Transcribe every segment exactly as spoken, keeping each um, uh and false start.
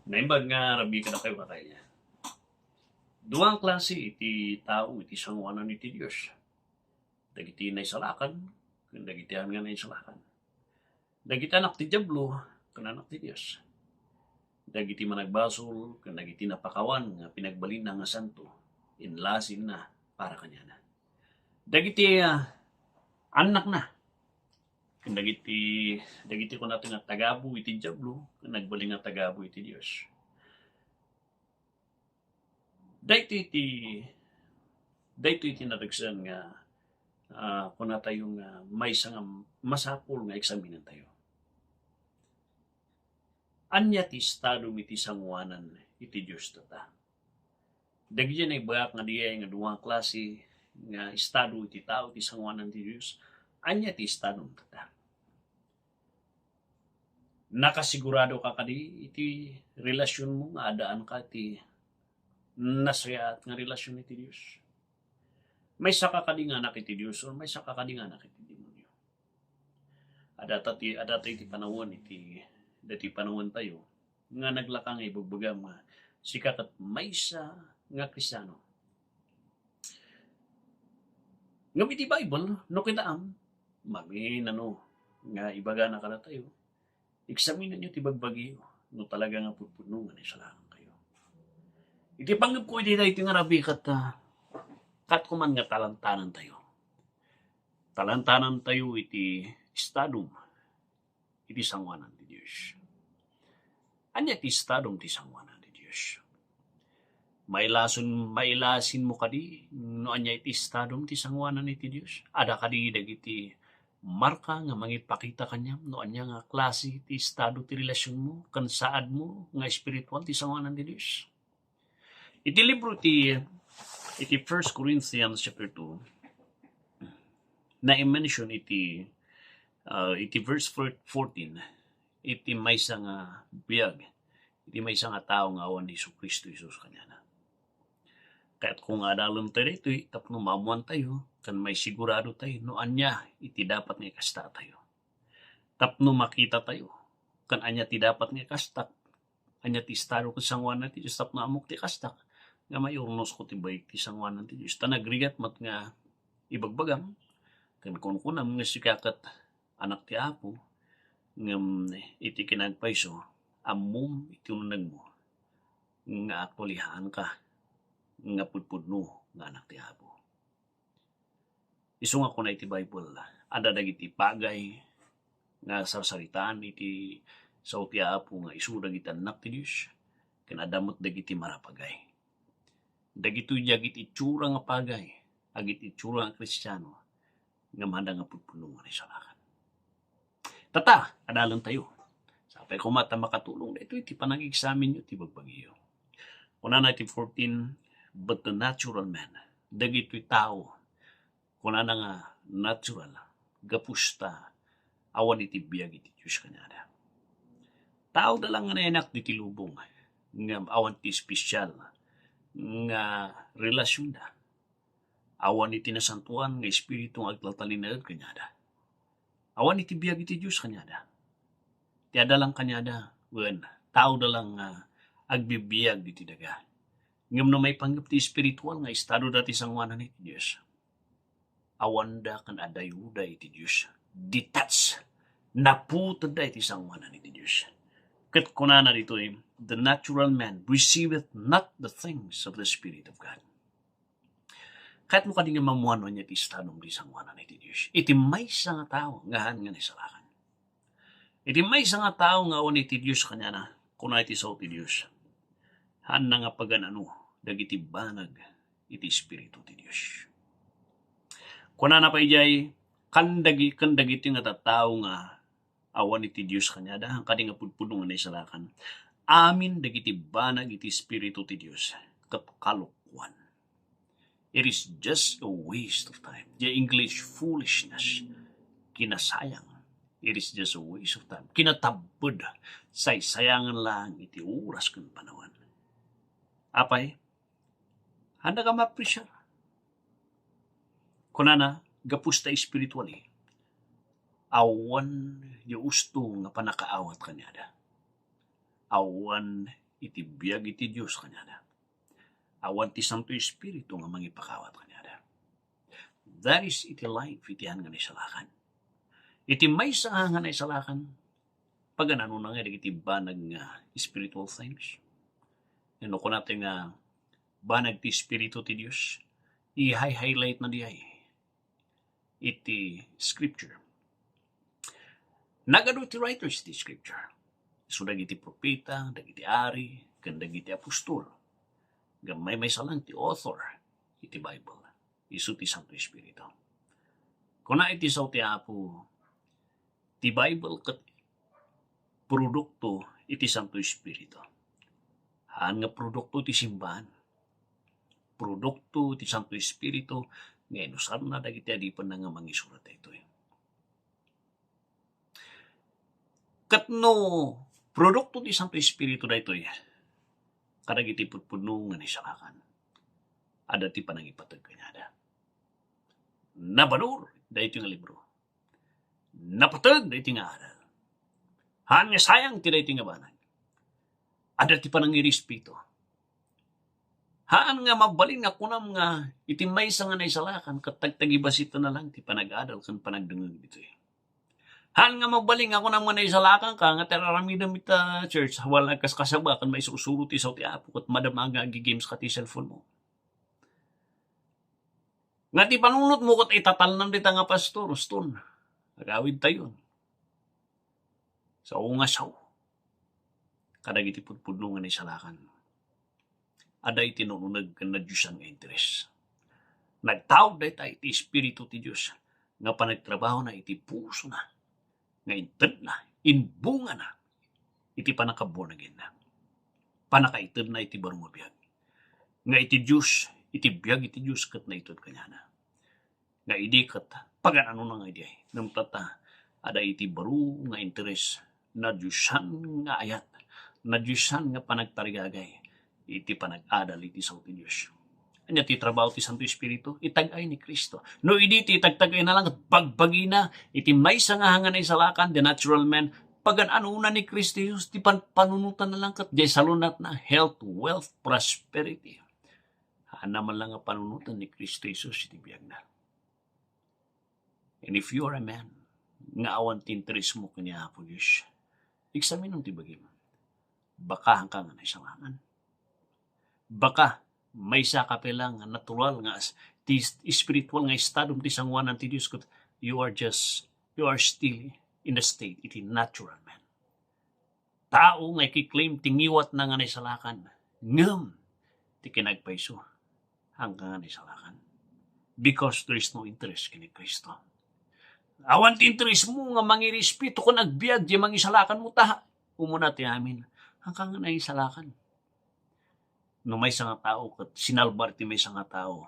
Naimbag nga rabii kadakayo, kakaila. Dua nga klase iti tao iti sangoanan iti Dios. Dagiti naisalakan, ken dagiti ayan nga naisalakan. Dagiti anak ti Diablo, ken anak ti Dios. Dagiti managbasol, ken dagiti napakawan nga pinagbalinna nga santo, inlasinna para kaniana. Dagiti, ah, annakna, ken dagiti, dagiti kunata nga tagabu iti Diablo, ken nagbalin nga tagabu iti Dios. Daytoy ti, daytoy ti naragsen nga, ah, kunatayo nga maysa nga masapul nga eksaminentayo. Ania ti estadom iti sangoanan iti Dios tatta? Dagiti naibagak nga diay nga dua nga klase nga estado iti tao iti sangoanan ti Dios, ania ti estadom tatta? Nakasigurado ka kadi iti relasionmo nga addaanka ti nasayaat nga relasion iti Dios? Maysa ka kadi nga anak iti Dios, or maysa ka kadi nga anak iti demonio? Adda ti, adda ti panawen iti, dati panawen tayo nga naglaka nga ibagbagam nga sika ket maysa nga Kristiano. Ngem iti Bible, no kitaem, mamin ano nga ibagana kadatayo, eksaminenyo ti bagbagiyo no talaga nga pudpudno nga naisalakan kayo. Iti panggepko iti daytoy nga rabii ket, ah, kat kuman nga talantanan tayo. Talantanan tayo iti estadom iti sangoanan ti Dios. Ania ti estadom ti sangoanan ti Dios? Mailason, mailasinmo kadi no ania iti estadom ti sangoanan iti Dios? Adda kadi dagiti marka nga mangipakita kaniam no ania nga klase ti estado ti relasionmo ken saadmo nga espiritual ti sangoanan ti Dios? Iti libro ti, iti First Corinthians chapter two, na-mention iti, ah, iti verse four-, fourteen, iti maysa nga biag, iti maysa nga tao nga awan ni Jesu-Cristo Jesus kaniana. Kayatko nga adalentayo daytoy tapno maammoantayo ken maisigurado tayo no ania iti dapat nga ikasta tayo. Tapno makita tayo ken ania ti dapat nga ikastak, ania ti estado ket sangoanan ti Dios tapno ammok ti ikastak nga maiurnosko ti baik ti sangoanan ti Dios. Ta nagrigat met nga ibagbagam ken kunkunam nga sika ket anak ti Apo, ngem iti kinapayso, ammom iti unegmo nga aktualihaanka nga pudpudno nga anak ti Apo. Isu nga kuna iti Bible, adda dagiti bagay nga sarsaritaan iti sao ti Apo nga isu dagiti annak ti Dios, ken adda met dagiti marapagay. Dagitoy di agit-itsura nga pagay, agit-itsura nga Kristiano, nga maanda nga pudpudno nga naisalakan. Tatta, adalentayo. Sapay koma ta makatulong daytoy iti panag-eksamenyo ti bagbagiyo. Kunana iti fourteen, "But the natural man," dagitoy tao, kunana nga natural, gapusta, awan iti biag iti Dios kaniada. Tao da lang nga nayanak diti lubong, ngem awan ti espesyal nga relasionda. Awan iti nasantoan nga espiritu nga agtaltalinaed kaniada. Awan iti biag iti Dios kaniada. Ti adda lang kaniada, wen, tao da lang nga agbibiag iti daga. Ngem no maipanggep ti espiritual nga estado dati sangoanan iti Dios, awanda ken adayoda iti Dios. Detach. Naputedda iti sangoanan iti Dios. Ket kunana ditoy, "The natural man receiveth not the things of the Spirit of God." Kayatmo kadi nga maammoan no ania ti estadom ti sangoanan iti Dios iti maysa nga tao nga haan nga naisalakan. Iti maysa nga tao nga awan iti Dios kaniana, kuna iti sao ti Dios, haanna nga pagan-ano dagiti banag iti Espiritu ti Dios. Kunana pay idiay, kan dagi-, kan dagiti nga tattao nga awan iti Dios kaniada, kadi nga pudpudno nga naisalakan, amin dagiti banag iti Espiritu ti Dios ket kalokuan. It is just a waste of time. The English, foolishness. Kinasayang. It is just a waste of time. Kinatabbed. Saysayangan lang iti oras ken panawen. Apay, haanda nga ma-appreciate. Kunana, gapusta espiritually, awan di usto nga pannakaawat kaniada. Awan iti biag iti Dios kaniada. Awan ti Santo Espiritu nga mangipakawat kaniada. That is iti life iti han nga naisalakan. Iti maysa nga naisalakan, pagananona nga dagiti banag nga spiritual things. Ano kunata nga banag ti Espiritu ti Dios, i-highlight na diay iti scripture. Nagadu ti writers ti scripture. So, dagiti propeta, dagiti ari, ken dagiti apostol. Ngem maymaysa lang ti author iti Bible. Isu ti Santo Espiritu. Kuna iti sao ti Apo, ti Bible ket produkto iti Santo Espiritu. Haan nga produkto ti simbahan. Produkto ti Santo Espiritu nga inusarna dagiti adipenna nga mangisurat daytoy. Ket no produkto ti Santo Espiritu daytoy, kadagiti pudpudno nga naisalakan, adda ti panangipateg kaniada. Nabalor daytoy nga libro. Napateg daytoy nga adal. Haan nga sayang ti daytoy nga banag. Adda ti panangirespeto. Haan nga mabalin nga kunam nga iti maysa nga naisalakan ket tagtagibasitna lang ti panag-adal ken panagdengngeg ditoy. Haan nga mabalin nga kunam nga naisalakan ka nga ti ar-aramidem ita church, wala kas kasaba ken maisursurote ti sao ti Apo ket madama nga agi-games ka ti cellphone mo. Nga ti panunot mo ket itatalnam dita nga pastor, uston. Agawid tayon. Sao nga sao. Kadagiti pudpudno nga naisalakan. Adda iti nuneg ken nadiosan nga interes. Nagtaud dayta iti Espiritu ti Dios nga panagtrabahona iti pusona nga intedna, imbungana iti pannakaborn again-na. Pannakaitedna iti baro nga biag. Nga iti Dios, iti biag iti Dios ket naited kaniana. Nga idi ket pagan-anona nga idi ay. Ngem tatta, adda iti baro nga interes, nadiosan nga ayat, nadiosan nga panagtarigagay iti panag-adal iti sao ti Dios. Ania ti trabaho ti Santo Espiritu? Itag-ay ni Cristo. No idi ti itagtag-ayna lang ket bagbagina iti maysa nga hanga naisalakan, the natural man, pagan-anona ni Cristo Jesus ti pan-, panunotanna lang ket diay salunatna, health, wealth, prosperity. Haanna man lang nga panunotan ni Cristo Jesus iti biagna. And if you are a man nga awan ti interesmo ken ni Apo Dios, eksaminam ti bagim. Baka haanka nga naisalakan. Baka maysa ka pay lang nga natural nga as-, ti spiritual nga estadom ti sangoanan ti Dios ket you are just, you are still in the state iti natural man. Tao nga ikiklaim ti ngiwatna nga naisalakan, ngem ti kinapayso, haanka nga naisalakan. Because there is no interest ken ni Cristo. Awan ti interesmo nga mangirespeto ken agbiag diay mangisalakanmo ta umuna ti amin. Haanka nga naisalakan. No maysa nga tao ket sinalbar ti maysa nga tao,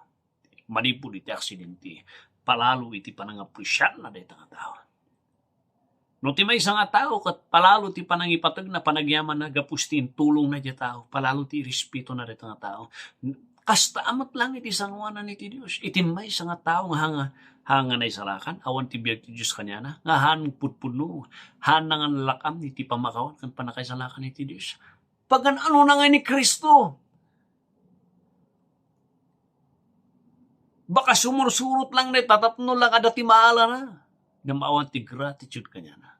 manipud iti aksidente, palalo iti panangapresiarna dayta nga tao. No ti maysa nga tao ket palalo ti panangipategna, panagyamanna, gapu ti intulongna diay tao, palalo ti irespetona dayta nga tao. Kasta a met lang iti sangoanan iti Dios. Iti maysa nga tao nga hanga, hanga naisalakan, awan ti biag ti Dios kaniana, nga haan pudpudno, haan nanganlak-am iti pamakawan ken pannakaisalakan iti Dios. Pagan-anona nga ni Cristo. Baka sumursurot lang dayta tapno lang adda ti maalana. Ngem awan ti gratitude kaniana.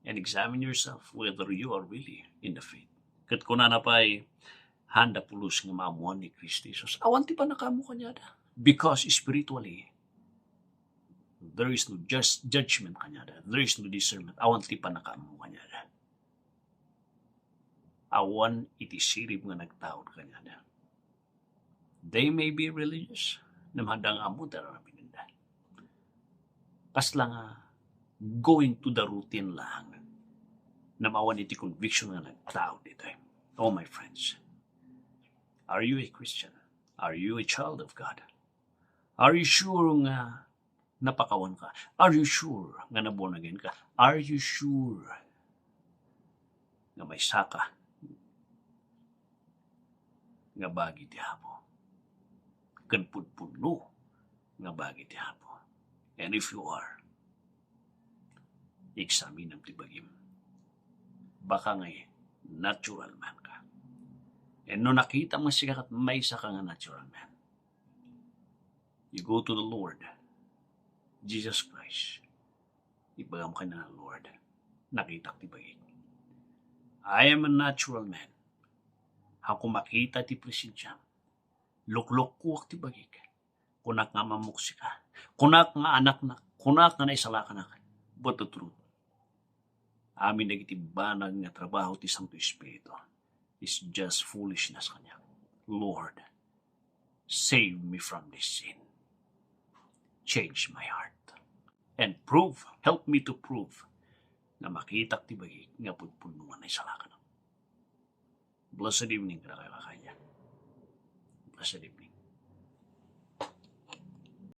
And examine yourself whether you are really in the faith. Ket kunana pay, haanda pulos nga maammoan ni Cristo Jesus. Awan ti pannakaammo kaniada. Because spiritually, there is no just judgment kaniada. There is no discernment. Awan ti pannakaammo kaniada. Awan iti sirib nga nagtaud kaniada. They may be religious, ngem haanda nga ammo ti ar-aramidenda. Kasla nga going to the routine lang, ngem awan iti conviction nga nagtaud ditoy. Oh, my friends, are you a Christian? Are you a child of God? Are you sure nga napakawan ka? Are you sure nga na-born again ka? Are you sure nga maysa ka nga bagi ti Apo? Ken pudpudno nga bagi ti Apo. And if you are, eksaminam ti bagim. Baka ngay natural man ka. And no nakita mo sika ket maysa ka nga natural man, you go to the Lord Jesus Christ. Ibagam kaniana, "Lord, nakitak ti bagik. I am a natural man. Haanko makita ti presensiam. Luklukkuak ti bagik. Kunak nga ammoak sika. Kunak nga anaknak. Kunak nga naisalakanak. But the truth, amin dagiti banag nga trabaho ti Santo Espiritu is just foolishness kaniak. Lord, save me from this sin. Change my heart. And prove, help me to prove nga makitak ti bagik nga pudpudno nga naisalakanak." Blessed evening kadakayo, kakaibigan. Blessed evening.